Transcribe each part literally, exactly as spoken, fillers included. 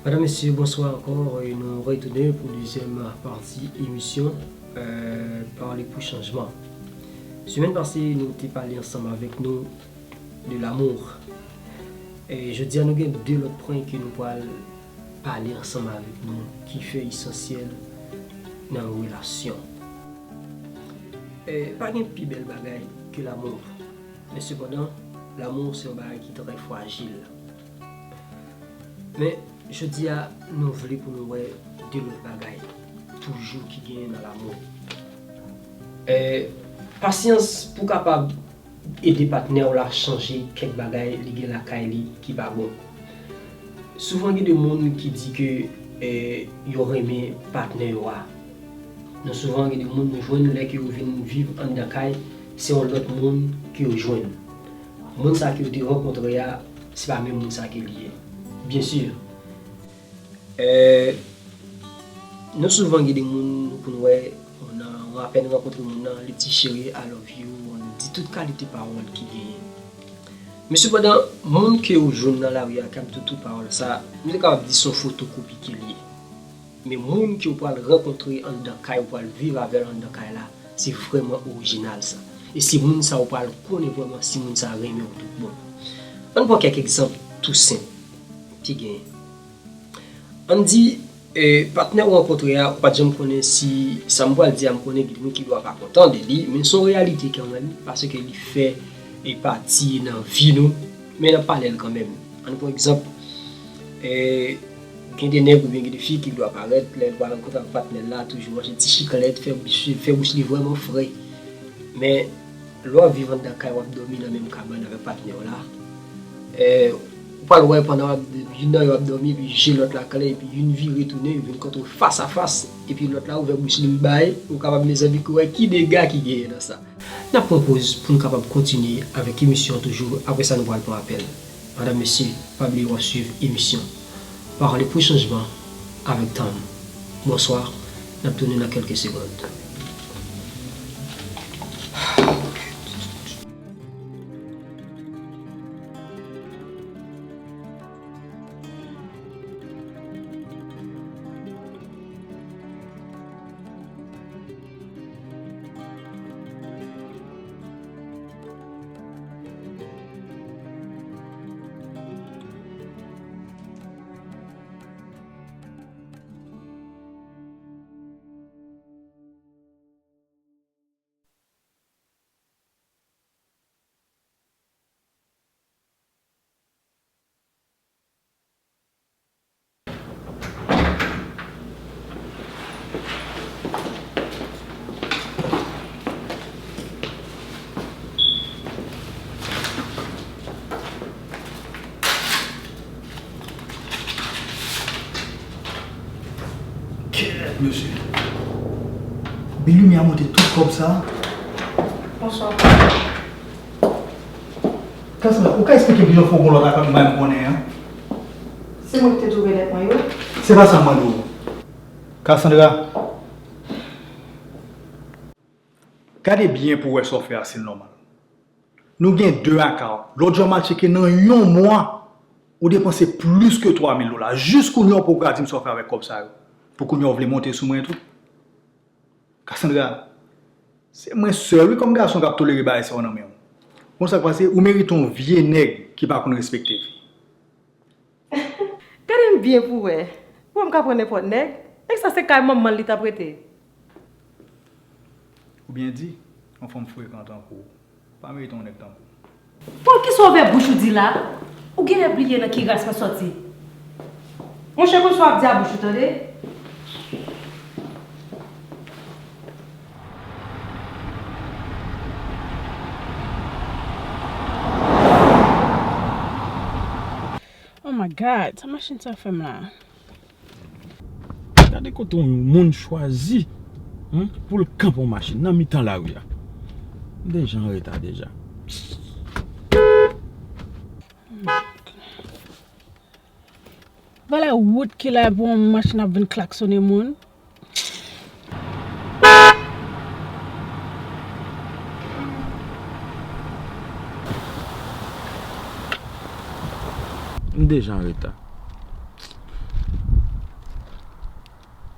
Madanm, mesye, bonswa ankò. E nou retounen pou dezyèm pati emisyon, euh, Pale pou Chanjman. Semèn pase, nou te pale ansanm avèk nou de l'amour. E jodi a, nou gen de lòt pwen ke nou pral pale ansanm avèk nou ki fè esansyèl nan yon relasyon. E pa gen pi bèl bagay ke l'amour. Men sepandan, l'amour se yon bagay ki trè frajil. Men jodi a, nou vle pou nou wè de lòt bagay toujou ki genyen nan l'amour. E pasyans pou kapab ede patnè w la chanje kèk bagay li gen lakay li ki pa bon. Souvan gen de moun ki di ke, eh, yo renmen patnè yo a. Nou souvan gen de moun nou jwenn lè ke yo vin viv anndan kay, se yon lòt moun ke yo jwenn. Moun sa ke yo te rankontre a, se pa menm moun sa ke li ye. Byen si, Eh, nou souvan gen de moun pou n wè, moun nan, ou apèn rankontre moun nan, li di, "Cheri, I love you," li di tout kalite pawòl ki genyen. Men sepandan, moun ke ou jwenn nan lari a, k ap di tout pawòl sa, nou te kapab di se yon fotokopi ke l ye. Men moun ke ou pral rankontre anndan kay, ou pral viv avè l anndan kay la, se vrèman orijinal sa. E se moun sa ou pral konnen vrèman si moun sa renmen w tout bon. Ann pran kèk egzanp tou senp ki genyen. Ann di, eh, patnè w rankontre a, ou pa t janm konnen si sa m pral di a, m konnen gen moun ki dwa pa kontan de li, men se yon reyalite kanmenm, paske li fè, eh, pati nan vi nou, men n ap pale l kanmenm. Ann pran egzanp, eh, gen de nèg oubyen gen de fi ki dwa parèt, lè l pral rankontre ak patnè l la, toujou manje ti chiklèt, fè bouch, fè bouch li vrèman fre. Men, lè w ap viv anndan kay, w ap dòmi nan menm kabann avèk patnè w la, eh, ou pral wè pandan w ap, youn nan yo ap dòmi, epi je lòt la klè, epi youn vire tounen, yo vin kontre w fas a fas, epi lòt la ouvè bouch li, l bay, ou kapab, mezanmi, wè ki dega ki genyen nan sa. N ap pran poz pou n kapab kontinye avèk emisyon an toujou, apre sa nou pral pran apèl. Madanm, mesye, pa bliye w ap swiv emisyon Pale pou Chanjman avèk Tom. Bonswa, n ap tounen nan kèlke segond. Kèt, mesye. Billy, mi a monte tout kòb sa. Bonswa. Cassandra, ou ka eksplike m kijan fè w gon lòt akòt m pa menm konnen an? Se mwen ki te twouve lèt mwen yo. Se pa sa m mande w. Cassandra, gade byen pou w wè sa w fè a si l nòmal. Nou gen de akawon. Lòt jou a m al tcheke nan yon mwa, ou depanse plis ke twa mil dola. Jis kounye a w poko ka di m sa w fè avèk kòb sa yo. Pou kounye a w vle monte sou mwen tou. Cassandra, se mwen sèl wi kòm gason k ap tolere bagay sa yo nan men w. Bon, sa k pase, ou merite yon vye nèg ki pa konn respekte fi. Gade m byen pou wè. Ou wè m ka pran nenpòt nèg? Nèg sa se kay manman l li t ap rete. Ou byen di, yon fanm frekan tankou w pa merite yon nèg tankou w. Paul, kisa w ouvè bouch ou di la? Ou genlè bliye nan ki ras mwen sòti. Monchè, konn sa w ap di a bouch ou, tande? God, sa machin sa fè m la? Gade kote yon moun chwazi, hmm, pou l kanpe yon machin nan mitan lari a. M deja an reta deja. Valè wout ki la pou yon machin ap vin klaksonnen moun. M deja an reta.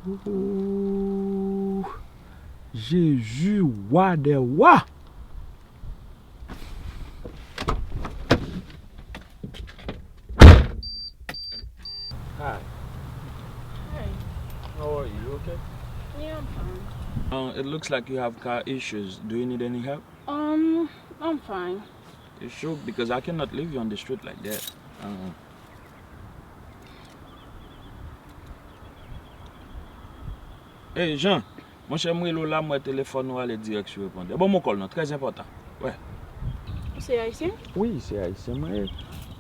Ooh, Jezi, wa dè wa! Hi. Hi. How are you? You okay? Yeah, I'm fine. Uh, it looks like you have car issues. Do you need any help? Um, I'm fine. You sure? Because I cannot leave you on the street like that. Uh-uh. Hey, Jean, monchè, m rele w la, m wè telefòn ou ale dirèk sou repondè. Ban m yon kòl non, trè enpòtan. Wè. Ou se ayisyen? Wi, se ayisyen mwen ye.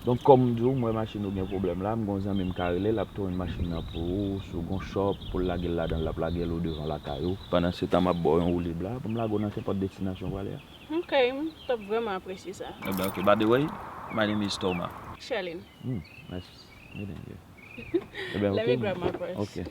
Donk, kòm m di w, m wè machin ou gen pwoblèm la, m gon zanmi m ka rele, l ap tounen machin nan pou ou, si w gon shop pou l lage l ladan l, l ap lage l ou devan lakay ou. Pandan se tan, m ap ba w yon woulib la, pou m lage w nan kenpòt destinasyon w prale a. Ok, m t ap vrèman apresye sa. Ebyen, ok. By the way, my name is Thomas. Sherlyn. Hmm, nice meeting you. Ebyen, ok. Let me grab my purse. Ok.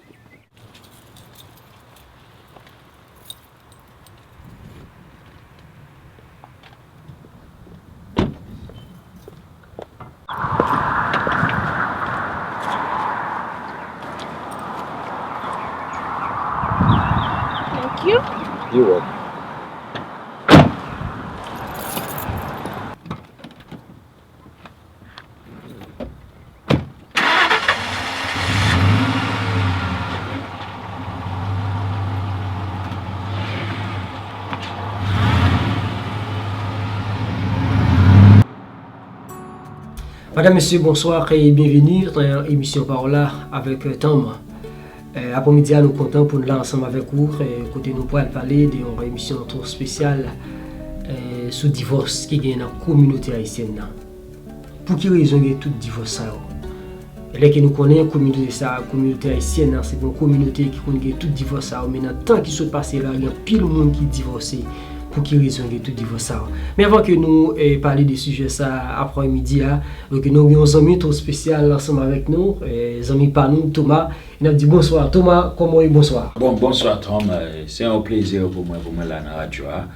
Thank you. You're welcome. Madam, mesye, bonswa e byenveni nan emisyon Paola avèk, euh, Tom. Euh, aprèmidi a, nou kontan pou n la ansanm avèk ou, euh, kote nou pral pale de yon emisyon twò espesyal, euh, sou divòs ki gen nan kominote ayisyèn nan. Pou ki rezon gen tout divòs sa yo? Lè ke nou konnen kominote sa, kominote ayisyèn nan, se yon kominote ki konn gen tout divòs sa yo, men nan tan ki sot pase la, gen anpil moun ki divòse. Pou ki rezon gen tout divòs sa yo? Men avan ke nou, eh, pale de sijè sa aprèmidi a, donk nou gen yon zanmi twò espesyal ansanm avèk nou, eh, zanmi pa nou, Thomas. E n ap di bonswa, Thomas, kòman w ye? Bonswa. Bon, bonswa, Tom. Eh, se yon plezi pou mwen, pou mwen la nan radyo a.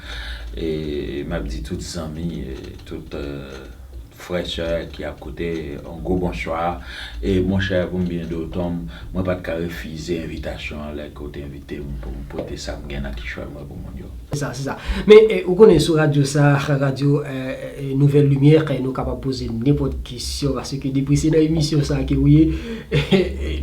E m ap di tout zanmi, eh, tout, eh, frè, sè ki ap koute, yon gwo bonswa. E monchè, pou m byen di w, Tom, mwen pa t ka refize envitasyon an lè ke w te envite m pou m pote sa m gen nan kichòy mwen pou moun yo. Se sa, se sa. Men, eh, ou konnen sou radyo sa, radyo, eh, eh, Nouvèl Limyè, eh, nou kapab poze nenpòt kesyon, paske depi se nan emisyon sa ke ou ye,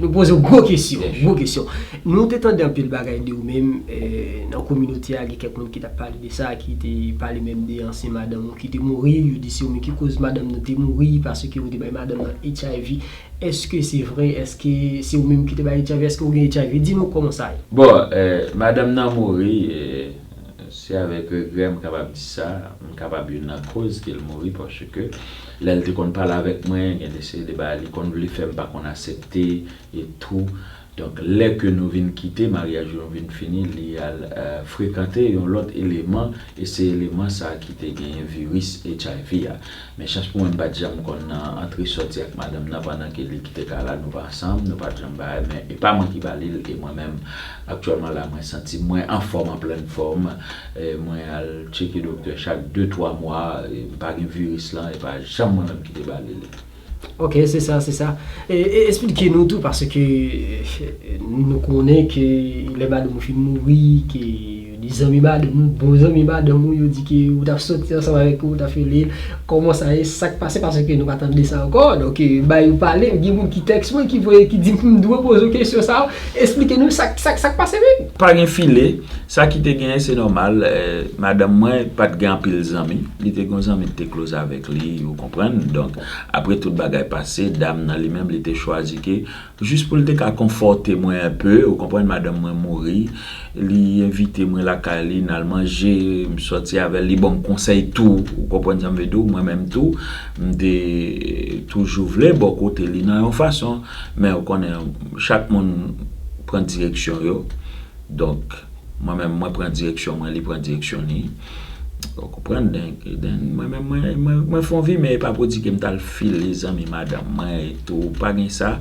nou poze w gwo kesyon, gwo kesyon. Nou te tande anpil bagay de ou menm, eh, nan kominote a, gen kèk moun ki t ap pale de sa, ki te pale menm de ansyen madanm ou ki te mouri, yo di se ou menm ki koz madanm nan te mouri, paske ou te bay madanm nan H I V. Èske se vre? Èske se ou menm ki te bay H I V? Èske ou gen H I V? Di nou kòman sa ye. Bon, eh, madanm nan mouri, eh, se avèk regrè m kapab di sa, m kapab youn nan koz ke l mouri, paske lè l te konn pale avèk mwen, gen de seri de bagay li konn vle fè, m pa konn aksepte, e tou. Donk, lè ke nou vin kite, maryaj nou vin fini, li al, eh, frekante yon lòt eleman, e se eleman sa a ki te genyen viris H I V a. Men chans pou mwen, m pa t janm konn antre sòti ak madanm nan pandan ke li kite kay la, nou pa ansanm, nou pa t janm bay, men e pa mwen ki ba li l, e mwen menm, aktyèlman la, mwen santi mwen anfòm, an plèn fòm, e mwen al tcheke doktè chak de, twa mwa, e m pa gen viris lan, e pa janm mwen menm ki te ba li l. Ok, se sa, se sa. E, e, eksplike nou tou, paske, e, nou konnen ke lè madanm ou fin mouri, ke yo di zanmi madanm ou, bon zanmi madanm ou, yo di ke ou t ap sòti ansanm avèk ou, ou t ap fè li. Kòman sa ye? Sa k pase? Paske nou pa tande sa ankò. Donk, e, bay ou pale, gen moun ki tèks mwen, ki voye, ki di m dwe poze w kesyon sa a. Eksplike nou sa, sa, sa k pase menm. Pa gen file. Sa ki te genyen, se nòmal, eh, madanm mwen pa t gen anpil zanmi. Li te gen yon zanmi ki te close avèk li, ou konprann? Donk, apre tout bagay pase, dam nan li menm, li te chwazi ke, jis pou l te ka konfòte mwen enpe, ou konprann, madanm mwen mouri, li envite mwen la Lakay li, n al manje, m sòti avè l, li ban m konsèy tou. Ou konprann sa m vle di w? Mwen menm tou, m te toujou vle bò kote li nan yon fason. Men ou konnen, chak moun pran direksyon yo. Donk, mwen menm, mwen pran direksyon mwen, li pran direksyon li. Ou konprann? Den, den, mwen menm, mwen, mwen, mwen fè yon vi, men e pa pou di ke m t al file zanmi madanm mwen e tou. Pa gen sa.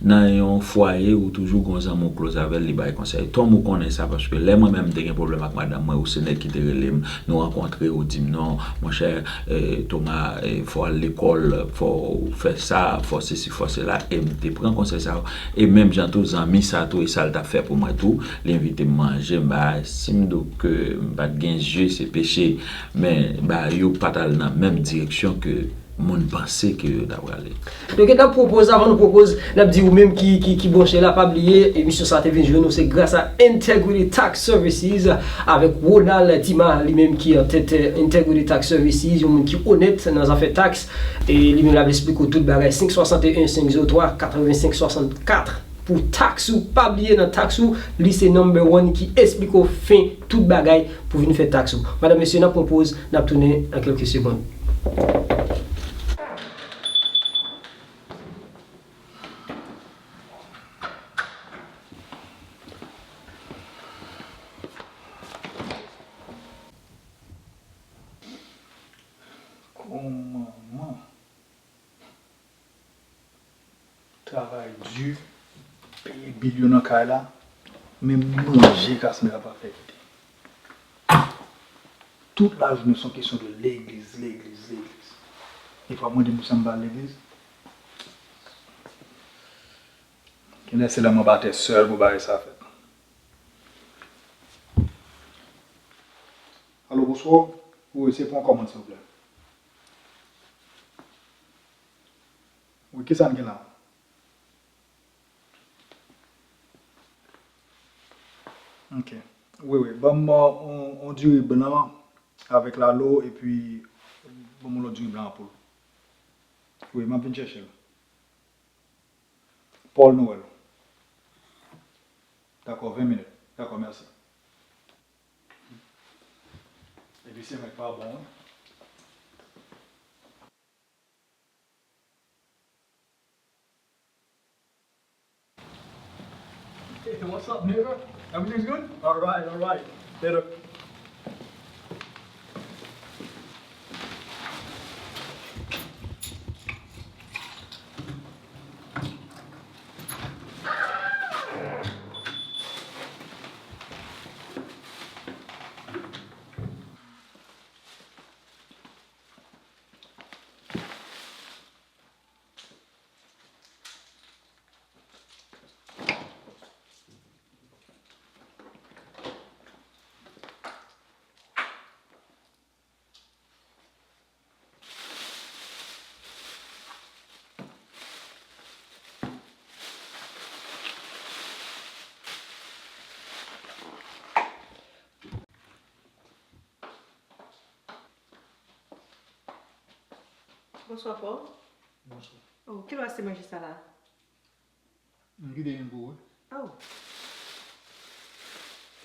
Nan yon fwaye, ou toujou gon zanmi w close avè l, li bay konsèy. Tom, ou konnen sa, paske lè mwen menm m te gen pwoblèm ak madanm mwen, ou se nèg ki te rele m, nou rankontre, ou di m, "Non, monchè, eh, Thomas, eh, fò w al lekòl, fò w fè sa, fò sesi, fò sela," e m te pran konsèy sa yo. E menm jan tou, zanmi sa tou, e sa l t ap fè pou mwen tou, li envite m manje, m bay, si m di w ke m pa t gen je, se peche, men bagay yo pa t al nan menm direksyon ke moun panse ke yo ta prale. Donk, n ap pwopoze, avan nou pwopoze, n ap di ou menm ki, ki, ki branche la, pa bliye, emisyon sa te vin jwenn ou, se gras a Integrity Tax Services, avèk Ronald Tima, li menm ki an tèt, eh, Integrity Tax Services, yon moun ki onèt nan zafè tax, e li menm l ap esplike w tout bagay, senk swasanteyen, senk zewo twa, katrevensenk swasannkat. Pou tax ou, pa bliye nan tax ou, li se number one ki esplike w fen tout bagay pou vin fè tax ou. Madanm, mesye, n ap pran poz, n ap tounen nan kèlke segonn. Kòm manman. Travay di, peye bil yo nan kay la, menm manje Casmir pa fè kite. Tout lajounen se yon kesyon de legliz, legliz, legliz. E fwa mwen di m pou sa m pa al legliz. Genlè se lè m anba tè sèl pou bagay sa fèt. Alo, bonswa. Wi, se pou yon kòmand, silvouplè. Wi, kisa n gen la? Ok. Wi, wi. Ban m, uh, on, on diri blan avèk lalo, epi ban m on lòt diri blan an poul. Wi, m ap vin chèche l. Paul Noël. Dakò, ven minit. Dakò, mèsi. Epi se mwen k pa bon, wi. Hey, what's up, nigga? Everything's good? All right, all right. Later. Bonswa, Paul. Bonswa. Oh, kilè w achte manje sa la? M kite youn pou ou, wi. Oh.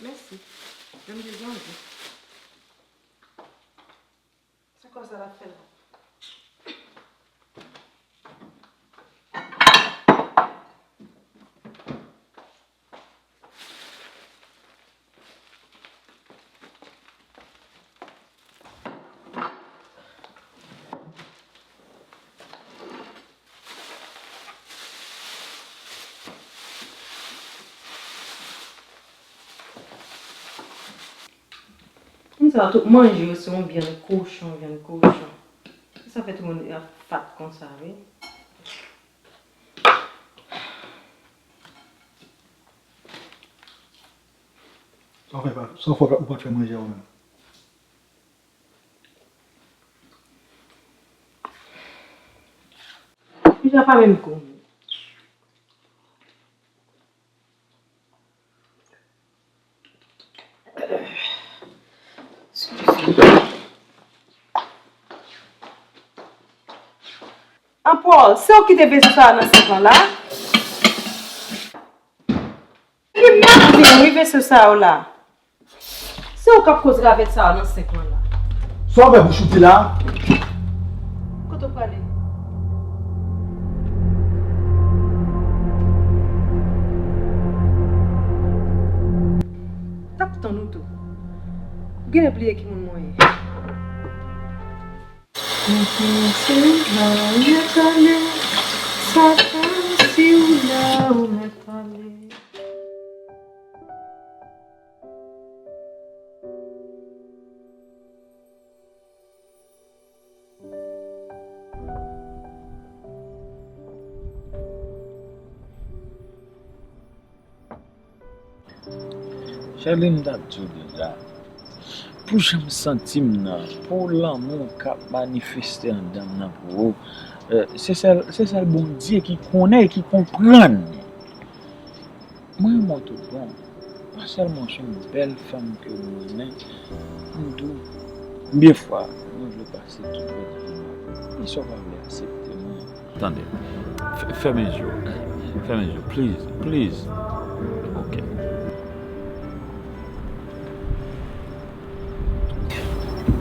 Mèsi. Janm di zanmi. Se kòb sa l ap fè la. Konsa, tout manje yo se yon vyann kochon, vyann kochon. Se sa fè tout moun ap fat konsa, wi. Sa w fè, sa w fè ou pa t fè manje a ou menm? Pizza pa menm gou. An Paul, se ou ki te veye sou sa a nan sèk lan la? Ki mèd vin wi veye sou sa yo la? Se Ou k ap koz ravèt sa a nan senk mwa la. Sa w fè bouch ou di la? Kote w prale? T ap tann ou tou. Ou genlè bliye ki moun mwen ye. Si w la, ou mèt ale. Sa fè si w la, ou mèt ale. Sherline, m t ap di w deja, pou jan m santi m nan, pou lanmou k ap manifeste anndan m nan pou ou, eh, se sèl, se sèl Bondye ki konnen e ki konprann. Mwen renmen w tout bon. Pa sèlman se yon bèl fanm ke m renmen, m tou, konbyen fwa mwen vle pase tout rès vi m avè w. Kisa w pa vle aksepte mwen? Tande. F-, fèmen je w. Fèmen je w. Please. Please. Ok.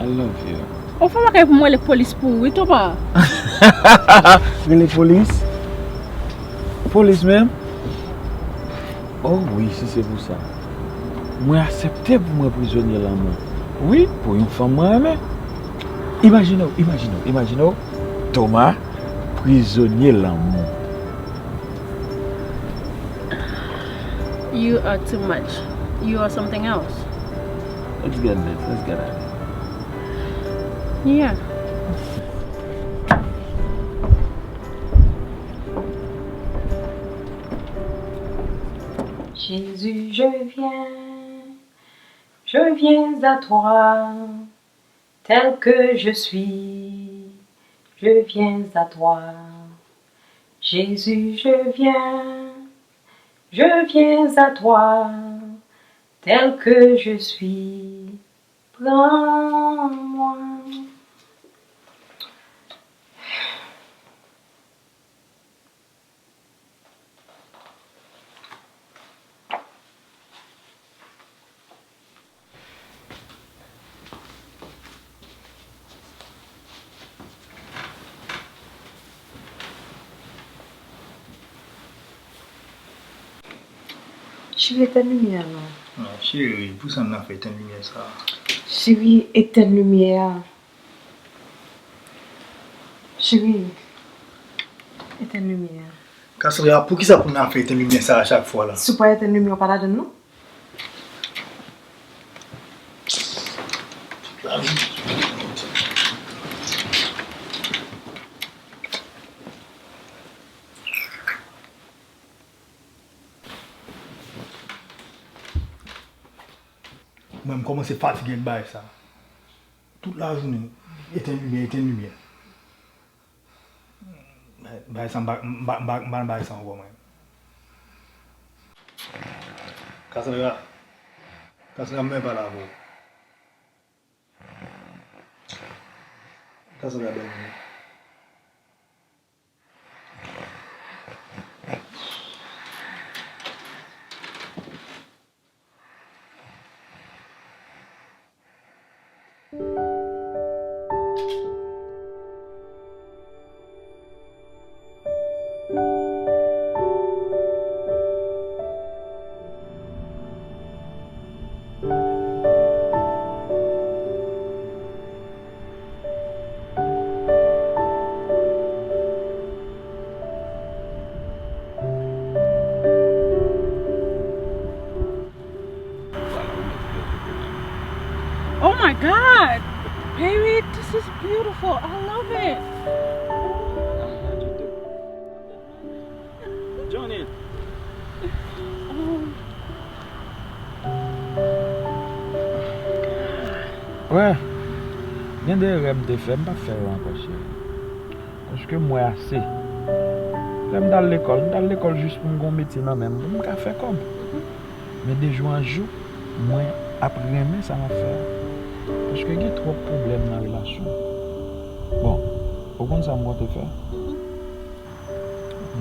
I love you. Ou fè bagay pou mwen, rele polis pou ou, wi, Toba. Rele polis? Polis menm? Oh wi, si se pou sa. Mwen aksepte pou mwen prizonye lanmou. Wi, pou yon fanm mwen renmen. Imajine w, imajine w, imajine w. Toba, prizonye lanmou. You are too much. You are something else. Let's get this. Let's get out of here. Yeah. Jésus, je viens, je viens à toi, tel que je suis, je viens à toi. Jésus, je viens, je viens à toi, tel que je suis, prends-moi. Cheri, etèn limyè a non. Non, cheri, pou sa n ap fè etèn limyè sa a? Cheri, etèn limyè a. Cheri, etèn limyè a. Cassandra, poukisa pou n ap fè etèn limyè sa a chak fwa la? Si w pa etèn limyè, w pa ladann non. Mwen, m kòmanse fatige ak bagay sa. Tout lajounen, etèn limyè, etèn limyè. Bagay sa, m pa, m pa, m pa, m pa nan bagay sa ankò, mwen. Cassandra, Cassandra, m vle pale avè w. Cassandra, bèl moun. Oh my God! Baby, this is beautiful. I love it. Johnny. Oh. Wè, gen de erè m te fè, m p ap fè yo ankò, cheri. Paske m wè ase. Lè m t al lekòl, m t al lekòl jis pou m gen yon metye nan men m, pou m ka fè kòb. Men de jou an jou, mwen ap renmen sa m ap fè a. Paske gen twòp pwoblèm nan relasyon. Bon, ou konn sa m konte fè?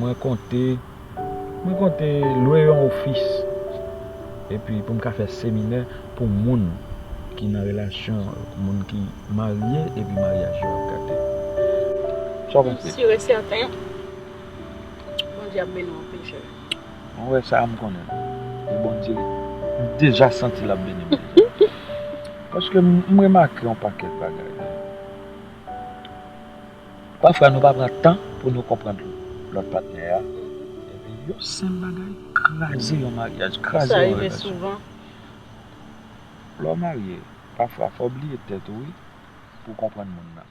Mwen konte, mwen konte lwe yon ofis. Epi pou m ka fè seminè pou moun. ki nan relasyon, moun ki marye epi maryaj yo ap gate. Sa w panse? Sûr et certain, Bondye ap beni w anpil, cheri. Mwen wè sa, m konnen. E Bondye, m deja santi l ap beni m deja. Paske m, m remake yon pakèt bagay. Pafwa, nou pa pran tan pou nou konprann lòt patnè a. Epi yon senp bagay kraze yon maryaj, kraze yon relasyon. Sa rive souvan. Lè w marye, pafwa, fò w bliye tèt ou, wi, pou w konprann moun nan.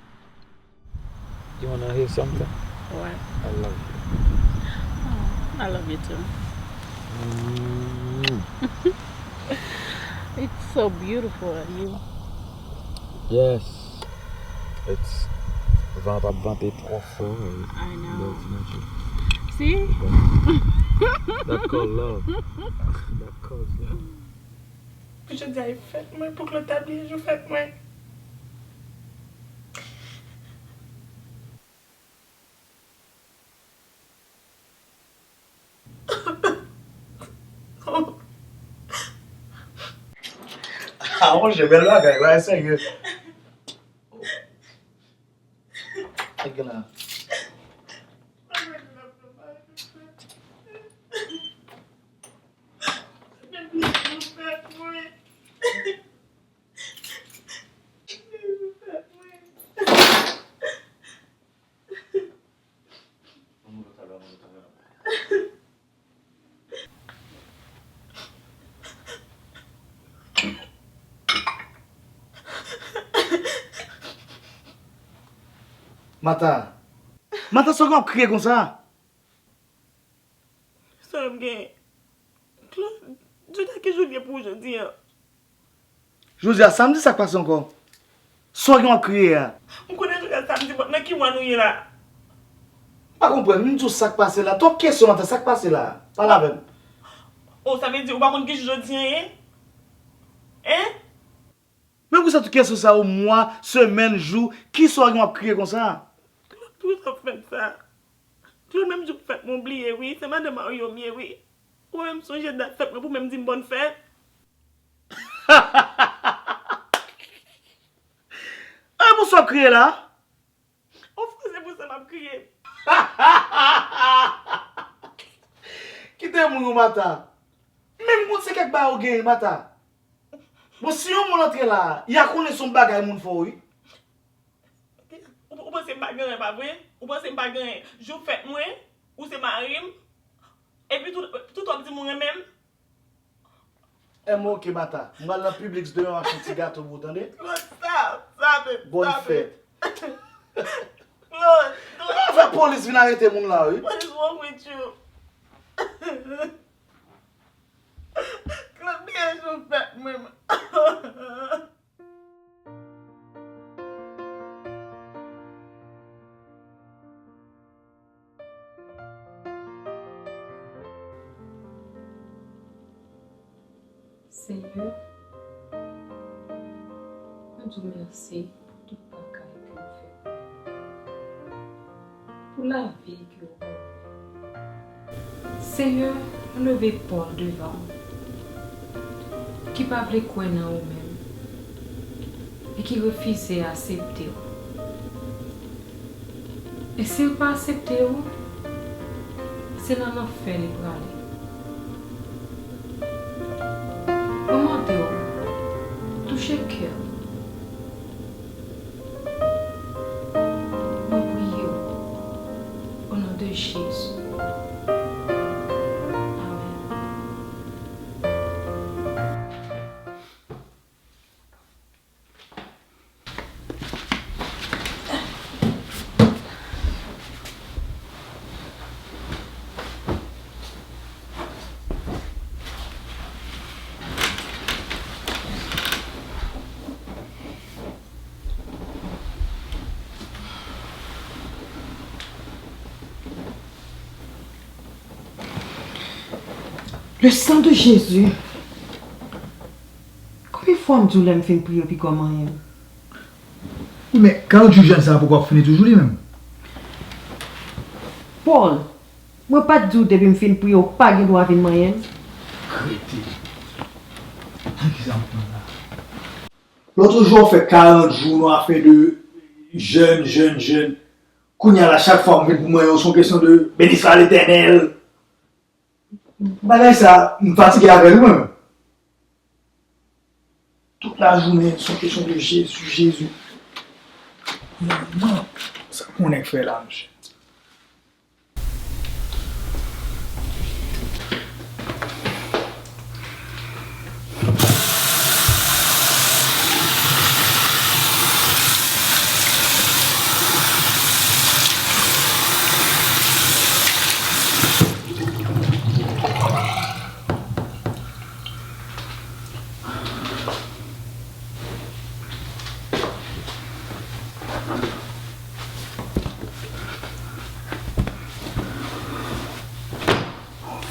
You wanna hear something? What? I love you. Oh, I love you too. Mm. It's so beautiful, you. Yes. It's, van p ap vante twò fò. I know. Love, love you. See? That called love. That calls love. Pou jodi a e fèt mwen, pou Claude ta bliye jou fèt mwen. Ah, monchè, bèl bagay, bagay serye. Tèt gen la. Mata. Mata, sa w ap kriye konsa? Sa w ap gen? Claude, jodi a ki jou l ye pou ou jodi a? Jodi a samdi, sa k pase ankò? Sa w gen w ap kriye a? M konnen jodi a samdi, but nan ki mwa nou ye la? M pa konprann, m di w sa k pase la. Twòp kesyon, Mata, sa k pase la? Pale avè m. Oh, sa vle di ou pa konn ki jou jodi a ye? Hein? Men poukisa tout kesyon sa yo, mwa, semèn, jou, ki sa w gen w ap kriye konsa? Claude, poukisa w ap fè m sa? Claude, menm jou fèt mwen w bliye wi, se madan Mario m ye wi. Ou pa menm sonje dat fèt mwen pou menm di m bòn fèt. Ay, poukisa w ap kriye la? Of course, se pou sa m ap kriye. Kite moun yo, Mata. Men m konn se kèk bagay ou genyen, Mata. Bon, si yon moun antre la, y a konnen se yon bagay moun fè w, wi. Ou, ou panse m pa gen anyen, pa vre? Ou panse m pa gen anyen? Jou fèt mwen, ou se mari m, epi tout, tout w ap di m ou renmen m. M oke, Mata. M pral nan Publix demen, m ap fè ti gato pou ou, tande? Claude, stop! Stop it! Bòn fèt. Claude, Claude. Fè polis vin arete moun la, wi. What is wrong with you? Claude, byen jou fèt mwen. Senyè, mwen di w mèsi pou tout bagay ke w fè pou mwen, pou lavi ke w ban mwen. Senyè, mwen leve Pòl devan w, ki pa vle kwè nan ou menm e ki refize aksepte w. E si l pa aksepte w, se nan lanfè li prale. Mwen mande w, touche kè l. Mwen priye w, o non de Jezi. Amèn. Le sang de Jésus. Konbyen fwa m di w lè m fin priye w pi gò manyen m? Wi, men karant jou jèn sa a poko ap fini toujou li menm. Paul, mwen pa t di w depi m fin priye w pa gen dwa vin manyen m? Krete. Nan kisa m pran la? Lòt jou, w fè karant jou, nou afè de jèn, jèn, jèn. Kounye a la, chak fwa m vin pou manyen w, se yon kesyon de beni swa Letènèl. Bagay sa, m fatige avè l, wi, mwen menm. Tout lajounen, se yon kesyon de Jezi, Jezi. Non, non, sa pou nèg fè la, mesye?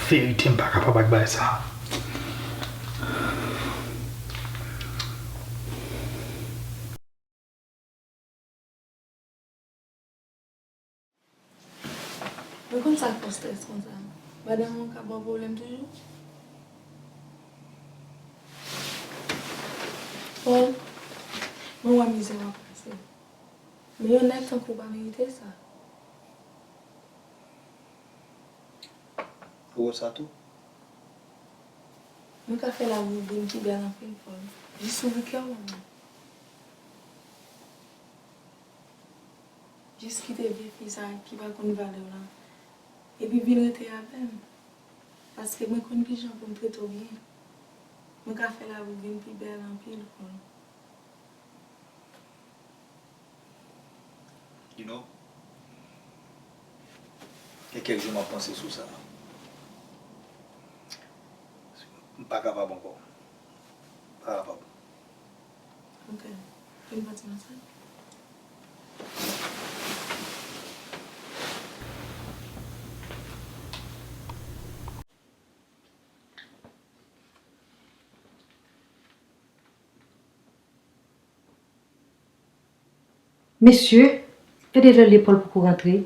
Verite, m pa kapab ak bagay sa. Mwen konn sa k fè w strès konsa. Madanm ou ka ba w pwoblèm toujou? Paul, mwen wè mizè w ap pase. Men yon nèg tankou w pa merite sa. Ou wè sa tou? Mwen ka fè lavi w vin pi bèl anpil, Paul. Jis ouvri kè w ban mwen. Jis kite vye fi sa ki pa konn valè w lan, epi vin rete avè m. Paske mwen konn kijan pou m trete w byen. Mwen ka fè lavi w vin pi bèl anpil, Paul. You know, gen kèk jou m ap panse sou sa. M pa kapab ankò. M pa kapab. Ok. Vin pati nan sal. Mesye, gade lè Paul poko rantre.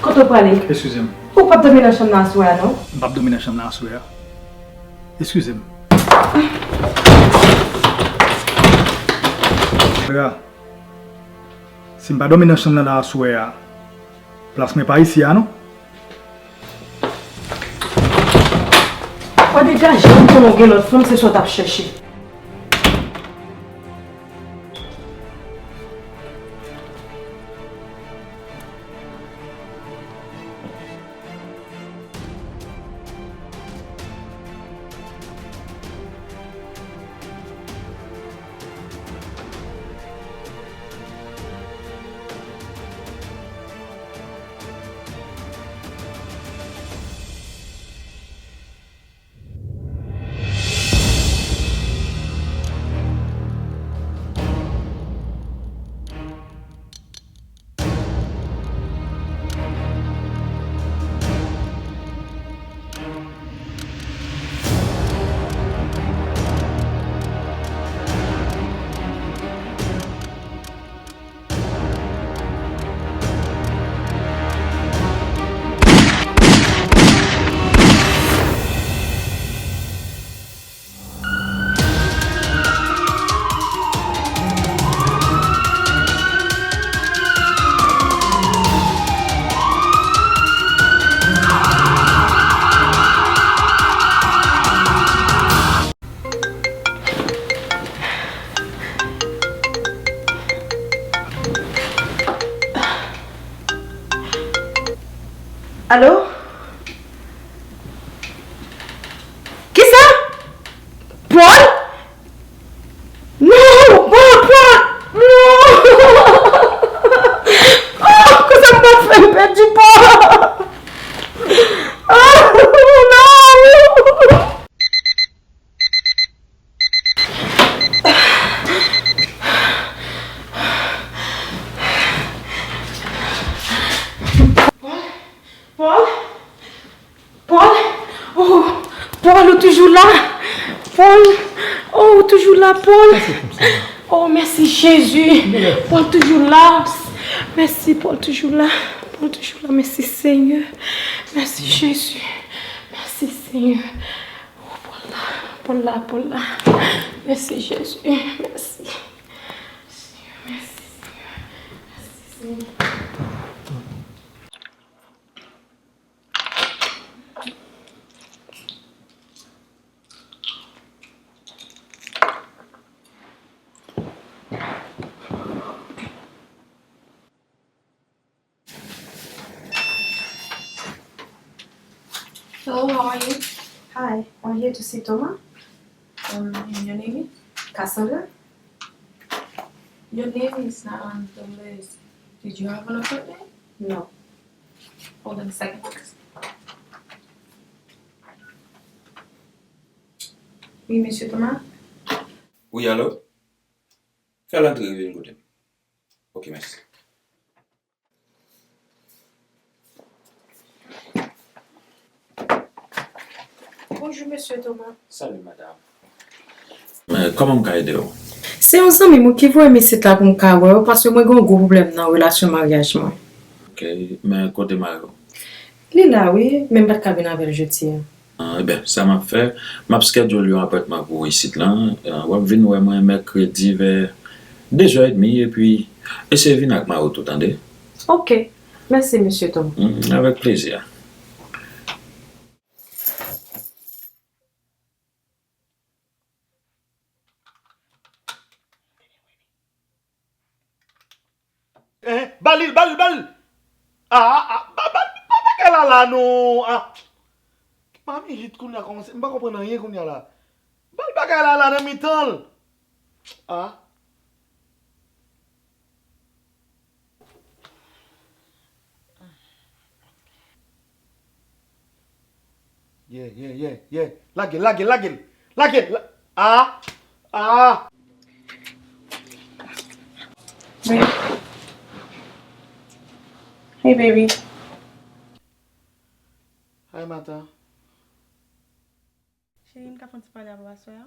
Kote w prale? Eskize m. Ou p ap dòmi nan chanm nan aswè a, non? M p ap dòmi nan chanm nan aswè a. Eskize m. Frè, si m pa dòmi nan chanm nan la aswè a, plas mwen pa isi a, non. Wa degaje w, m konnen w gen lòt fanm, se sa w t ap chèche. Alo? Kisa? Paul? Non, Paul, Paul! Non! Oh, kisa m pral fè m pèdi Paul? Oh, non! Paul? Paul? Paul? Oh, Paul, ou toujou la? Paul? Oh, ou toujou la, Paul? Oh, mèsi, Jezi. Paul toujou la. Mèsi, Paul toujou la. Paul toujou la. Mèsi, Senyè. Mèsi, Jezi. Mèsi, Senyè. Oh, Paul la. Paul la, Paul la. Mèsi, Jezi. Mèsi. Senyè, mèsi, Senyè. Mèsi, Senyè. Hello, how are you? Hi, we're here to see Thomas. Um, and your name is? Cassandra. Your name is not on the list. Did you have an appointment? No. Hold on a second, please. Wi, mesye Thomas? Wi, alo? Fè l antre, vin kote m. Ok, mèsi. Bonjou, mesye Thomas. Salut, madame. Men, kòman m ka ede w? Se yon zanmi mwen ki voye m isit la pou m ka wè w, paske mwen gen yon gwo pwoblèm nan relasyon maryaj mwen. Ok, men kote mari w? Li la, wi, men m pa t ka vin avè l jodi a. Ah, ebyen, sa m ap fè, m ap schedule yon apòtman pou w isit lan. Ah, w ap vin wè mwen mèkredi vè de zè edmi, epi eseye vin ak mari w tou, tande? Ok. Mèsi, mesye Tom. Mm, avèk plezi. Eh, ba li l, ba li l, ba li l! Ah, ah, ba, ba, ba bagay la la non! Ah. Mami hit kounye a kòmanse, m pa konprann anyen kounye a la. Ba l bagay la la nan mitan l! Ah. Yeah, yeah, yeah, yeah. Lage l, lage l, lage l. Lage l. La-, ah! Ah! Babe. Hey, baby. Hi, Martha. Cheri, m ka fè yon ti pale avè w aswè a?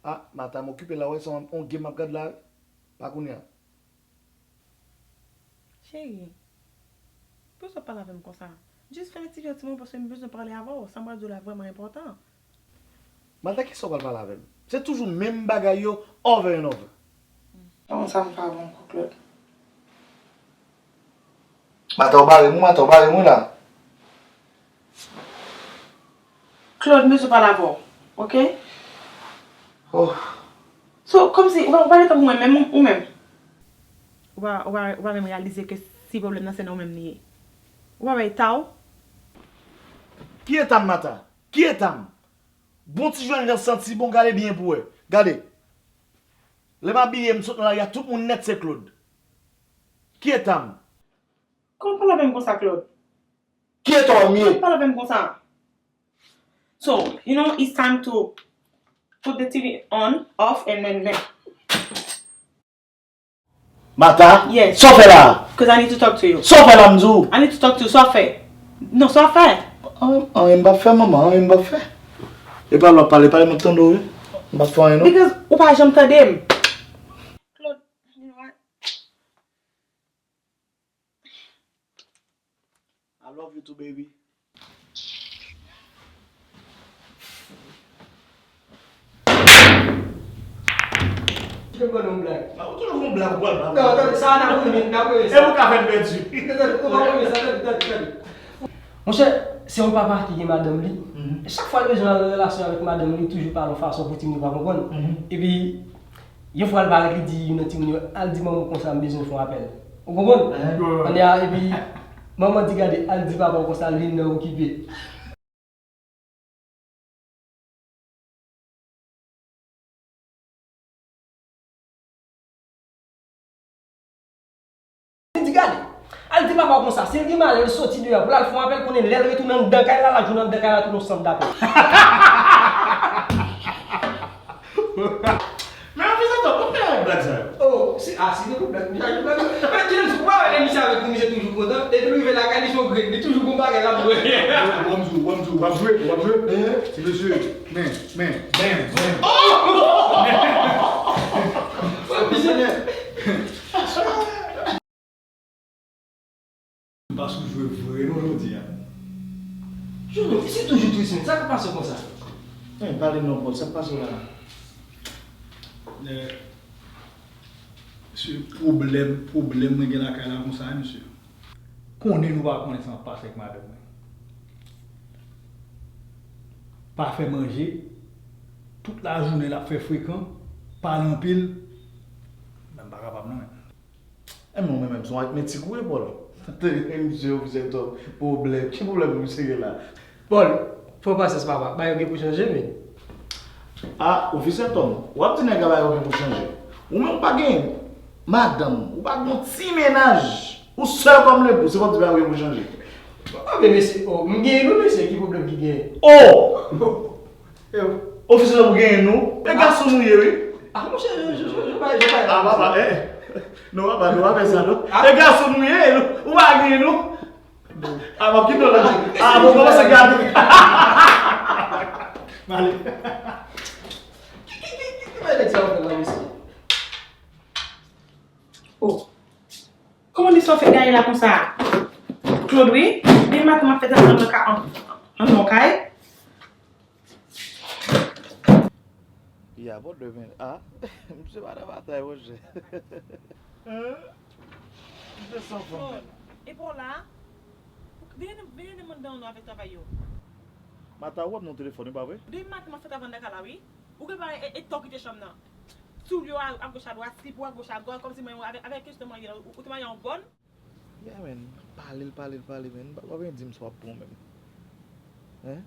Ah, Martha, m okipe la, w wè se yon, yon game m ap gad la, wi. Pa kounye a. Cheri, poukisa w pale avè m konsa? Jis fè yon ti vye ti moman paske m bezwen pale avè w. Sa m pral di w la vrèman enpòtan. Martha, kisa w pral pale avè m? Se toujou menm bagay yo, over and over. Non, sa m pa bon, Claude. Martha, w bare m wi, Martha, w bare m wi la. Claude, m bezwen pale avè w, ok? Oh. So, kòmsi, ou pa, ou pa gen tan pou mwen menm, ou, ou menm? Ou pa, ou pa, ou pa menm reyalize ke si pwoblèm nan se nan ou menm li ye? Ou pa wè eta w? Ki eta m, Martha? Ki eta m? Bon ti jwenn jan santi bon, gade byen pou wè. Gade. Lè m abiye, m sot nan lari a, tout moun nèt se Claude. Ki eta m? Kòman w pale avè m konsa, Claude? Ki eta w ye? Pale avè m konsa. So, you know, it's time to put the T V on, off, and then, then. Martha? Yes. Sa w fè la? 'Cause I need to talk to you. Sa w fè la, m di w? I need to talk to you. Sa w fè? Non, sa w fè? An, anyen m p ap fè, manman, anyen m p ap fè. E pa lè w ap pale, pale m ap tande w, wi. M p ap fè anyen, non. Because ou pa janm tande m. Claude, you know what? I love you too, baby. Ou toujou fè yon blag, ou pral blag. Non, tande, sa a n ap rele, n ap rele sa. E pou ka fè n pèdi. Tande, tande, ou pa rele sa, tande, tande, tande. Monchè, se yon papa ki gen madanm li. Mhm. E chak fwa l bezwen al nan relasyon avèk madanm li, li toujou pale yon fason pou timoun yo pa konprann. Mhm. Epi, yon fwa l parèt, li di youn nan timoun yo, "Al di manman w konsa, m bezwen fè yon apèl." Ou konprann? Mhm. Kounye a, epi, Manman di gade, al di papa w konsa, Linda okipe. Li di gade, al di papa w konsa, si l gen malè, l soti deyò, pou l al fè yon apèl, konnen lè l retounen anndan kay la, l ap jwenn anndan kay la tou yon sant dapèl. Men anfisa tò, ou fè blag sa yo? Oh, si, ah, si se pou blag, m chaje blag. Men kilè m sou pa wè emisyon avèk nou, misye toujou kontan. Depi l rive lakay, li se yon grenn, li toujou gon bagay l ap jwe. Wè m di w, wè m di w, w ap jwe, w ap jwe. Ti mesye, men, men, men, men. Oh! Wè misye. M pa sou jwe vre non jodi a. Jojo, misye toujou tris, men sa k ap pase w konsa? Hey, pale non, Paul, sa k pase w la? Eh, se pwoblèm, pwoblèm mwen gen lakay la konsa, wi, mesye. Konnen nou pa konnen sa m ap pase ak madanm mwen. Pa fè manje, tout lajounen l ap fè frekan, pale anpil. Men m pa kapab non, men. E men, men, men, se yon aritmetik ou ye, Paul. Misye, ofisè Tom, pwoblèm. Ki pwoblèm misye gen la? Paul, fè w pasyans, papa. Bagay yo gen pou chanje, men. Ah, ofisè Tom, w ap di nèg la bagay yo gen pou chanje. Ou menm ou pa gen madanm, ou pa gen yon ti mennaj. Ou sèl kòm lepou, se pou w ap di bagay yo gen pou chanje. Oh, men mesye, oh, m genyen nou, mesye, ki pwoblèm ki genyen? Oh! Yo. Ofisye, nou genyen nou. E gason nou ye, wi. Ah, monchè, je, je, je, je pa, je pa. Ah, papa, eh. Non, papa, nou pa fè sa, non. Ah. E gason nou ye, nou. Ou pa genyen nou. Ah, m ap kite w la. Ah, bon, kòmanse gade. M ale. Ki, ki, ki, ki, ki bagay sa w fè la, mesye? Oh. Kòman misye fè gaye la konsa? Claude, wi. Demen maten m ap fè travay nan kay, an, an, nan kay. Ya, bon, demen. Ah, misye pa nan batay, monchè. Misye san fanm, menm. Claude, e pa w la? Vini, vini demen nan nou avèk travay yo. Mata, ou ap nan telefòn, wi, pa vre? Demen maten m ap fè travay nan kay la, wi. Ou gen pa e, e, e to kite chanm nan. Soulye w a, agoch adwat, slip ou agoch agòch, kòmsi mwen avèk, avèk kesyon mwen ye la, ou, ou te mare yon bòn. Yeah, man. Pale l, pale l, pale, man. W ap vin di m sa w ap pran menm. Hein?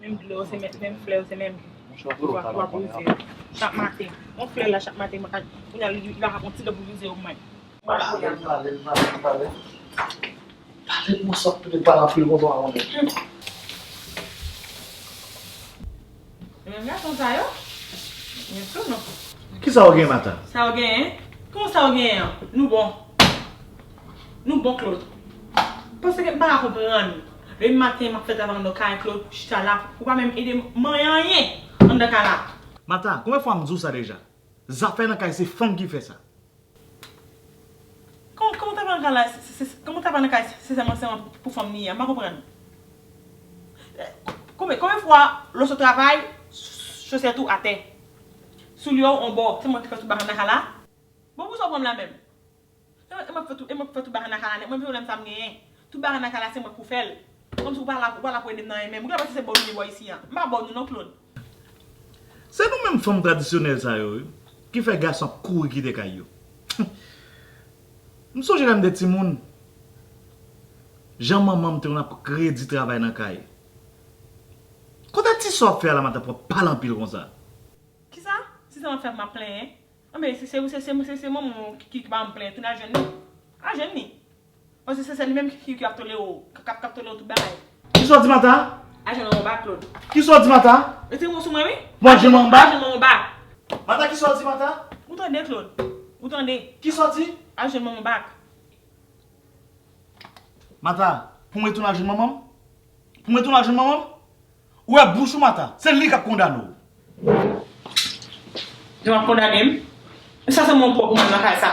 Menm dlo, se menm, menm flè, se menm. Monchè, w ap, w ap, w ap rive. Chak maten. Yon flè la, chak maten, mwen ka, kounye a, li, li pa ka pran ti dlo pou rive yo mwen. Pale, pale, pale, pale. Pale pou sa, petèt pale anpil konsa, konnen. E menm gason sa yo? Byen tou non. Kisa w gen, Mata? Sa w genyen? Kòman sa w genyen an? Nou bon. Nou bon, Claude. Paske m pa ka konprann. Demen maten, m ap fè travay nan kay Claude, chita la, ou pa menm ede m manyen anyen anndan kay la. Mata, konbyen fwa m di w sa deja? Zafè nan kay se fanm ki fè sa. Kòman, kòman travay nan kay la, se, se, se, kòman travay nan kay se, se sèlman, sèlman pou, pou fanm li ye a? M pa konprann. Konbyen, konbyen fwa lè w sot travay, chosèt ou atè? Soulye w on bò, se mwen ki fè tout bagay nan kay la? Bon, pou sa w pran m la menm? E, e mwen k fè tout, e mwen k fè tout bagay nan kay la nèt, mwen pwoblèm sa m genyen. Tout bagay nan kay la se mwen k pou fè l. Kòmsi ou pa la, ou pa la pou ede m nan anyen menm. Ou genlè panse se bò nou ye bò isi a. M pa bò nou non, Claude. Se nou menm fanm tradisyonèl sa yo, wi, ki fè gason ap kouri kite kay yo. M sonje lè m te timoun, jan manman m te konn ap redi travay nan kay. Kote ti sa w ap fè a la, Mata, pou w ap pale anpil konsa? Kisa? Si se mwen k fè m ap plenyen. Anben, se, se, se manman w ki, ki pa ban m plenyen, tounen al jwenn li. Al jwenn li. Paske se, se li menm ki, ki, ki ap tolere w, k ap, k ap tolere w tout bagay. Kisa w di, Mata? Al jwenn manman w ba, Claude. Kisa w di, Mata? Retire men w sou mwen, wi. Mwen al jwenn manman ba? Al jwenn manman w ba. Mata, kisa w di, Mata? Ou tande, Claude? Ou tande? Kisa w di? Al jwenn manman w ba. Mata, pou mwen retounen al jwenn manman m? Pou mwen retounen al jwenn manman m? Ou wè bouch ou, Mata, se li k ap kondane w. Li p ap kondane m. Sa se mwen pwòp mwen nan kay sa.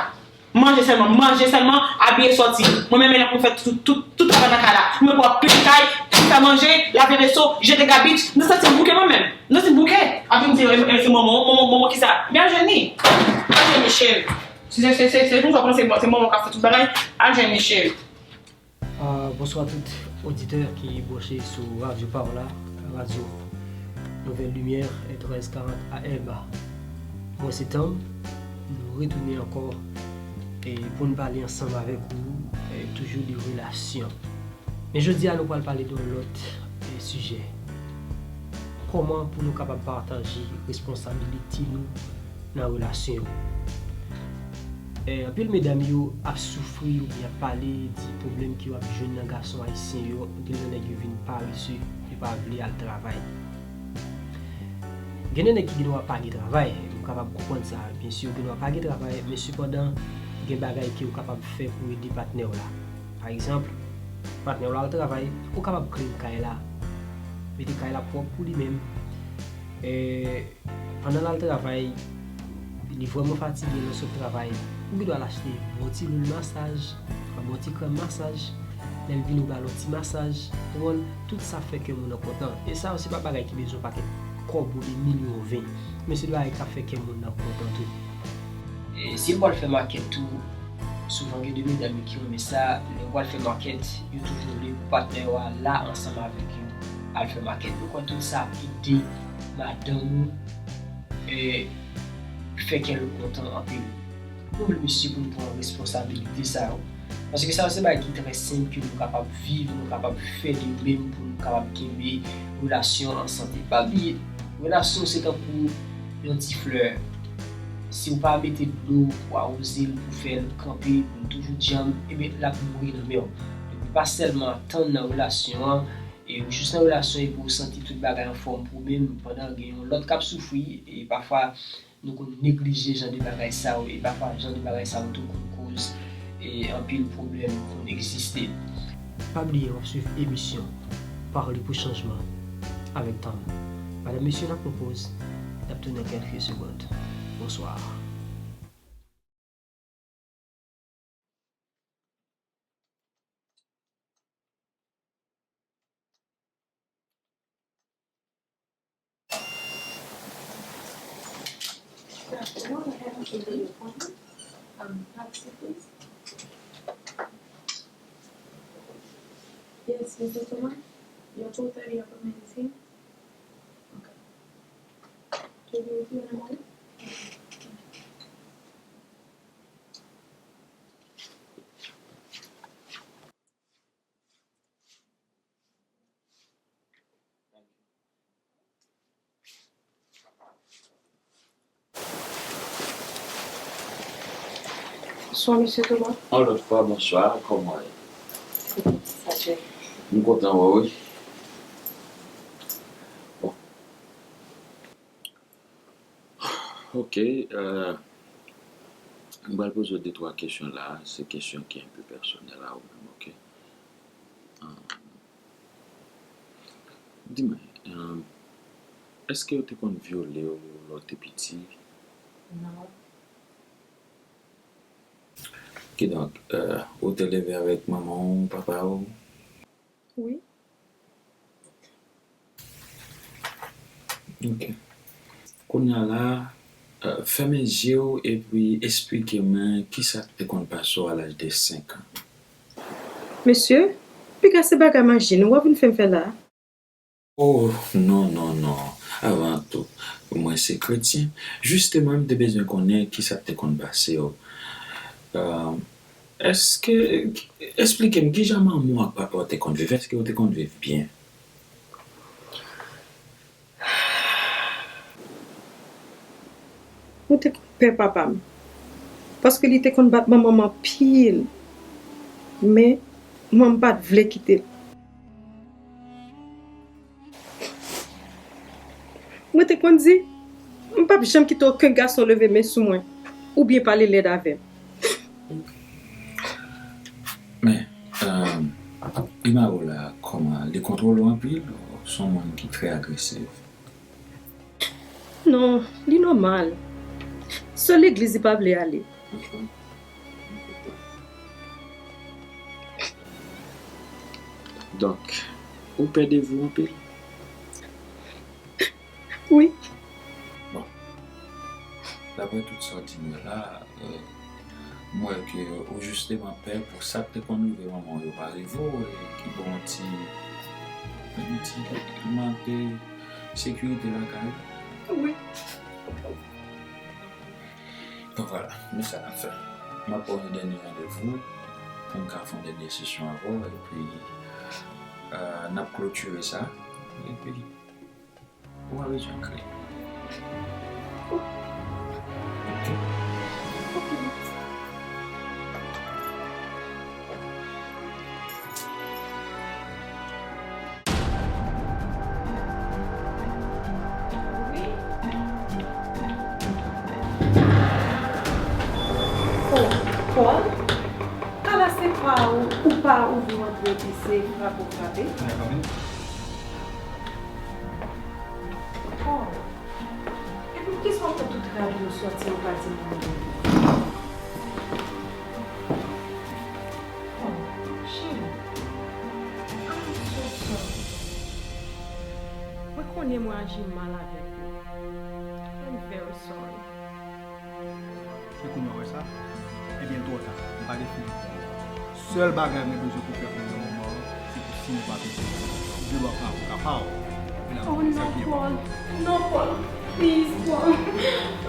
Manje sèlman, manje sèlman, abiye sòti. Mwen menm la pou fè tout, tout, tout travay nan kay la. Mwen pou ap pile kay, fè manje, lave veso, jete gabich. M santi m bouke mwen menm. M santi m bouke. Ap vin di, e, e, se manman, manman, manman kisa? Men al jwenn li. Al jwenn Michel. Si se, se, se, se konsa w panse se manman k ap fè tout bagay, al jwenn Michel. Ah, bonswa tout oditè ki branche sou Radyo Paola, radyo Nouvelle Lumière, treize quarante A M. Mwen se Tom, nou retounen ankò E pou n pale ansanm avèk ou, e toujou de relasyon. Men jodi a, nou pral pale de yon lòt, e sijè. Kòman pou nou kapab pataje responsabilite nou nan relasyon yo? E, anpil medam yo ap soufri oubyen ap pale di pwoblèm ke yo ap jwenn nan gason ayisyen yo, anpil nan nèg yo vin parese, yo pa vle al travay. Gen de nèg ki gen dwa pa gen travay, m kapab konprann sa. Byen si yo gen dwa pa gen travay, men sepandan, gen bagay ke ou kapab fè pou ede patnè w la. Pa egzanp, patnè w la al travay, ou kapab clean kay la, mete kay la pwòp pou li menm. E, pandan l al travay, li vrèman fatige, lè l sot travay, ou gen dwa al achte bon ti lwil masaj, yon bon ti krèm masaj. Lè l vini, ou ba l yon ti masaj, ou konprann? Tout sa fè kè moun nan kontan. E sa yo, se pa bagay ki bezwen pakèt kòb oubyen milyon ven. Men se de bagay k ap fè kè moun nan kontan tou. E si w pral fè makèt tou, souvan gen de medam yo ki renmen sa, lè yo pral fè makèt, yo toujou vle pou patnè yo a la ansanm avèk yo al fè makèt. Ou kwè tout sa ap ede madanm ou, e, fè kè l kontan anpil? Nou vle mesye pou nou pran responsabilite sa yo. Paske sa yo se bagay ki trè senp ke nou kapab viv, nou kapab fè de menm pou nou kapab kenbe relasyon an sante. Pa bliye, relasyon se tankou yon ti flè. Si w pa mete dlo pou awoze l, pou fè l kanpe, pou l toujou djanm, ebyen, l ap mouri nan men w. Donk, ou pa sèlman tann nan relasyon an, e ou jis nan relasyon epi ou santi tout bagay anfòm pou ou menm, pandan gen yon lòt k ap soufri, e pafwa, nou konn neglije jan de bagay sa yo, e pafwa jan de bagay sa yo tou konn koz, e anpil pwoblèm konn egziste. Pa bliye w ap swiv emisyon Pale pou Chanjman avèk Tom. Madanm, mesye, n ap pran poz, n ap tounen nan kèlke segond. Bonswa. Good afternoon. I have a delivery appointment. Um, taxi, please. Yes, Mister Thomas, your two thirty appointment is here. Okay. You'll be with you in a moment. Bonswa, Mesye Thomas. Yon lòt fwa, bonswa, kòman w ye? Sa fè. M kontan wè w, wi. Bon. Ok, euh, m pral poze w de twa kesyon la. Se kesyon ki enpe pèsonèl a ou menm, ok? Euh, Di mwen, èske yo te konn vyole w lè w te piti? Non. Kidonk, ou te leve avèk manman w, papa w? Wi. Ok. Kounye a la, fèmen zye w epi esplike mwen kisa k te konn pase w a laj de senk an. Mesye, piga se bagay maji nou w ap vin fè m fè la a. Oh, non, non, non. Avan tou, mwen se kretyen. Jisteman, m te bezwen konnen kisa k te konn pase w. Èske, esplike m, kijan manman w ak papa w te konn viv? Èske yo te konn viv byen? Mwen te konn pè papa m, paske li te konn bat manman m anpil. Men, manman m pa t vle kite l. Mwen te konn di, m p ap janm kite okenn gason leve men sou mwen, oubyen pale lèd avè m. Men, Imaro la, kòman, li kontwole w anpil? Ou se yon moun ki trè agresif? Non, li nòmal. Sèl legliz li pa vle ale. Donk, ou pè Devo anpil? Wi. Bon, daprè tout sa w di m yo la, m wè ke ou jisteman pè pou sa k te konn rive manman w yo pa rive w, e ki ba w yon ti, yon ti mank de sekirite lakay ou. Wi. Bon, vwala, men sa n ap fè. M ap ba w yon dènye randevou pou m ka fè yon dènye sesyon avè w, epi, euh, n ap klotire sa, epi ou pa bezwen kriye. Ok? Ok. Oh, Paul, ala se pa ou, ou pa ouvri antre epi se frape w frape. Paul, epi poukisa w pran tout rad yo sòti, ou pa di m anyen? Oh, cheri, I'm so sorry. Mwen konnen mwen aji mal avèk ou. I'm very sorry. Se kounye a w wè sa? Ebyen, twò ta. M pa gen fini pou ou ankò. Sèl bagay mwen bezwen pou w fè pou mwen nan moman an, se pou siyen papye sou ou. Ou gen dwa pran avoka pa w. Epi la, oh non, Paul. Non, Paul. Please, Paul.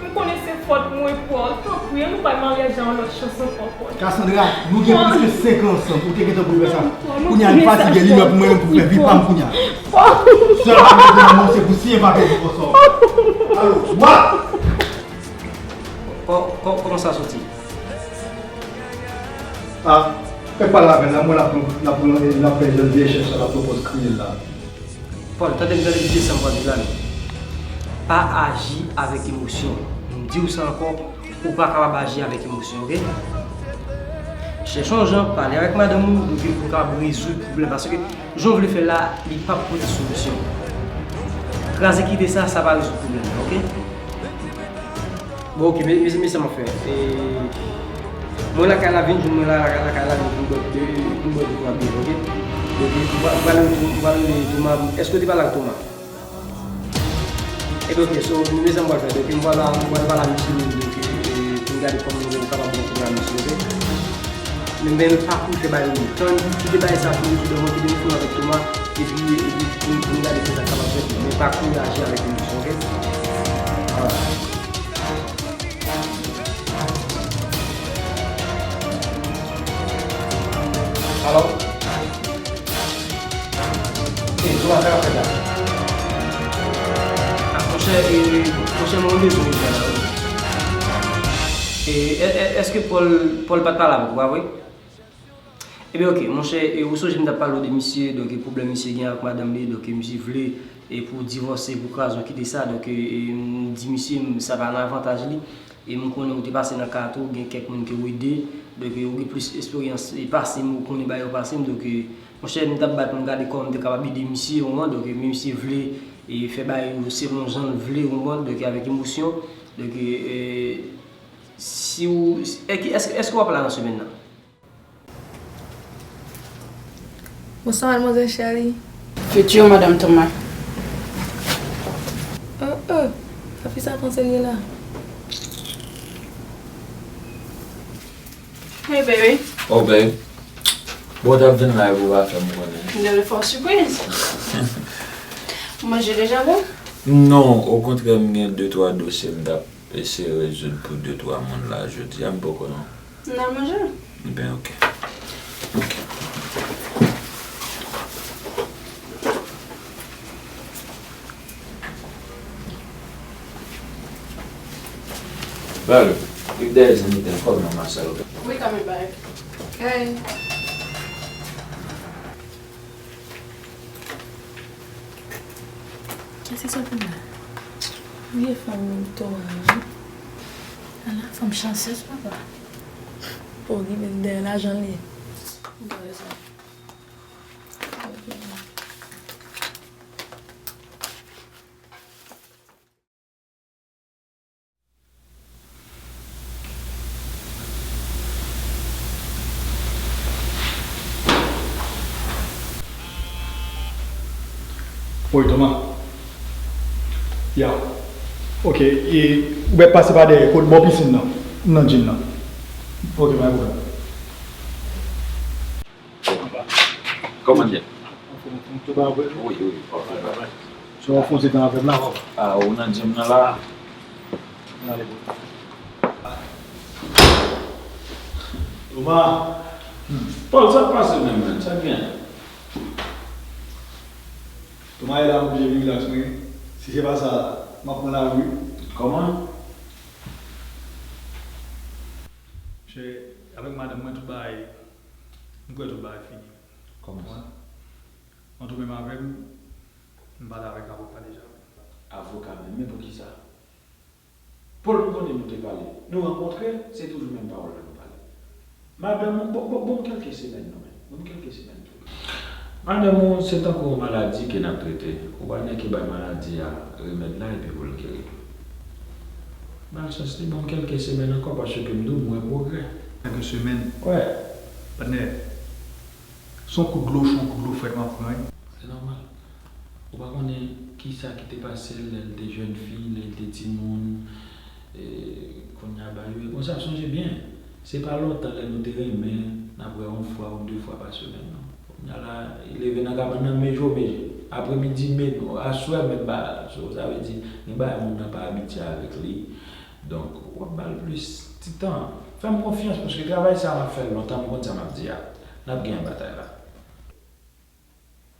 M konnen se fòt mwen, Paul. Tanpri, ann nou bay maryaj la yon lòt chans ankò, Paul. Cassandra, nou gen plis ke senk an ansanm. Ou te gentan pou fè sa. Kounye a, li fatige, li lè pou mwen menm pou fè vi pa m kounye a. Sèl bagay mwen bezwen nan moman an, se pou siyen papye sou kò sa. Alo, what? Kò-, kò-, kòman sa soti? Ah, fèk pale avè l la, mwen l ap, l ap, l ap fè jan vye chèch la, l ap pran pòz kriye l la. Paul, tande m, tande byen sa m pral di la, non. Pa aji avèk emosyon. M di w sa ankò, ou pa kapab aji avèk emosyon, oke? Chèche yon jan, pale avèk madanm ou, epi pou w kapab rezoud pwoblèm, paske jan w vle fè l la, li p ap pote solisyon. Kraze kite sa, sa pa rezoud pwoblèm nan, oke? Bon, oke, men, men, men sa m ap fè. E, mwen lakay la, vin jwenn mwen la, lakay la, vin jwenn mwen, de, vin jwenn mwen, oke? Donk, m pral, m pral rele, m pral rele Thomas. Èske w te pale ak Thomas? Ebyen, oke, so, men sa m pral fè. Donk, m pral, m pral pale a misye, donk, e, pou m gade kòman nou kapab pran pwogram misye, oke? Men, men, pa kouri fè bagay yo. Tann, kite bagay sa fini, sou devan, kite nou fini avèk Thomas, epi, epi, pou, pou n gade kisa k kapab fèt, men pa kouri aji avèk emosyon, oke? Alright. Alo? E, Thomas, sa k ap fèt la? Ah, monchè, e, monchè, mwen bezwen jwenn la, wi. E, e, e, èske Paul, Paul pa t pale avèk ou, pa vre? Ebyen, oke, monchè, e, ou sonje m t ap pale w de misye, donk, e, pwoblèm misye gen ak madanm li, donk, e, misye vle, e, pou divòse, pou kraze w kite sa, donk, e, e, m di misye, m, sa pa nan avantaj li, e m konnen ou te pase nan ka tou, gen kèk moun ke w ede, donk, e, ou gen plis esperyans, e, pase m, ou konnen bagay yo pase m, donk, e, monchè, m t ap bat pou m gade kòman m te kapab ede misye, ou konprann, donk, e, men misye vle, e, fè bagay yo selon jan l vle, ou konprann, donk, e, avèk emosyon, donk, e, e, si w, èske, èske, èske w ap la nan semèn nan? Bonswa, madmwazèl Sherry. Futur madam Thomas. Oh, oh, sa fi sa panse l ye la? Hey, baby. Oh, babe. Bon, w t ap vin la epi w pa fè m konnen. M te vle fè w sipriz. Ou manje deja, boo? Non, okontrè, m gen de twa dosye m t ap eseye rezoud pou de twa moun la jodi a, m poko non. N al manje. Ben, ok. Ok. Bal, li dèyè zanmi tèl kòb nan Marcel. Wi, kanmenm, bal. Hey. Kiyès ki sot vin la? Vye fanm yo tou a, wi. Ala fanm chansyèz, papa. Pou li menm dèyè lajan li ye. Ou gen rezon. Woy, Toma. Ya. Ok, e, ou mèt pase pa dèyè, kot bò pisin nan, nan gym nan. Ok, pa gen pwoblèm. Kòman l ye? Anfòm, anfòm, tout va byen? Wi, wi, anfòm. Sa w ap fè yon ti tan avè m la, papa? A, ou nan gym nan la? N ale, bro. Toma, hmm, Paul, sa k pase menm, menm? Sa k gen? Toma, e la m oblije vin rilaks mwen. Si se pa sa, m ap pran lari. Kòman? Monchè, avèk madanm mwen, tout bagay, m kwè tout bagay fini. Kòman sa? Antou menm avè m, m pale avèk avoka deja. Avoka menm, men poukisa? Paul, m konnen nou te pale. Nou rankontre, se toujou menm pawòl la nou pale. Madanm ou, bon, bon, bon kèlke semèn non, men. Bon kèlke semèn tou. Madanm ou, se tankou yon maladi ke n ap trete. Ou pa nèk ki bay maladi a remèd la epi pou l geri. Ba l chans li, bon kèlke semèn ankò, paske m di w, m wè pwogrè. Kèlke semèn? Wè. Patnè, se yon kout dlo cho, yon kout dlo frèt m ap pran, wi. Se nòmal. Ou pa konnen kisa ki te pase l lè l te jèn fi, lè l te timoun, e, kounye a ba yo. Konsa, sonje byen, se pa lontan lè nou te renmen, n ap wè yon fwa ou de fwa pa semèn, non. Kounye a la, leve nan kabann nan, meje w meje. Apremidi, men, aswè, menm bagay la. So, sa vle di, gen bagay moun nan pa abitye avèk li. Donk, w ap ba l plis ti tan. Fè m konfyans, paske travay sa a m ap fè l lontan, m konn sa m ap di a. N ap gen batay la.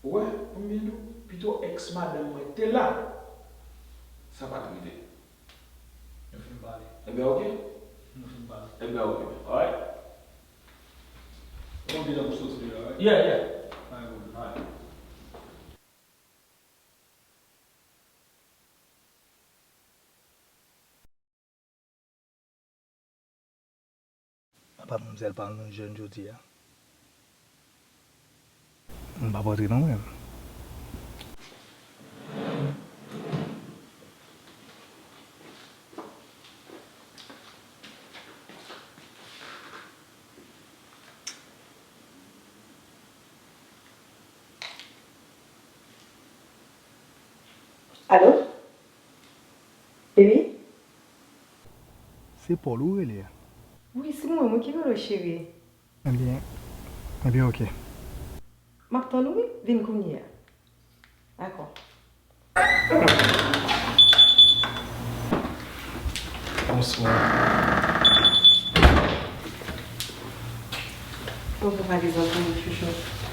Ou wè, pou m byen di w, pito èks madanm mwen te la, sa pa t rive. Nou fin pale. Ebyen, oke. Nou fin pale. Ebyen, oke. Alright. Ou konn kilè pou soti deja, right? Yeah, yeah. Alright, cool. Alright. Apa manmzèl pa yon jèn jodi a? M p ap antre non mwen. Alo? Baby? Se Paul ou rele a? Wi, se mwen, mwen ki rele w, cheri. Ebyen, ebyen, oke. M ap tann ou, wi, vin kounye a. Dakò. Bonswa. Bon, bon, pa dezòd pou mwen, chouchou.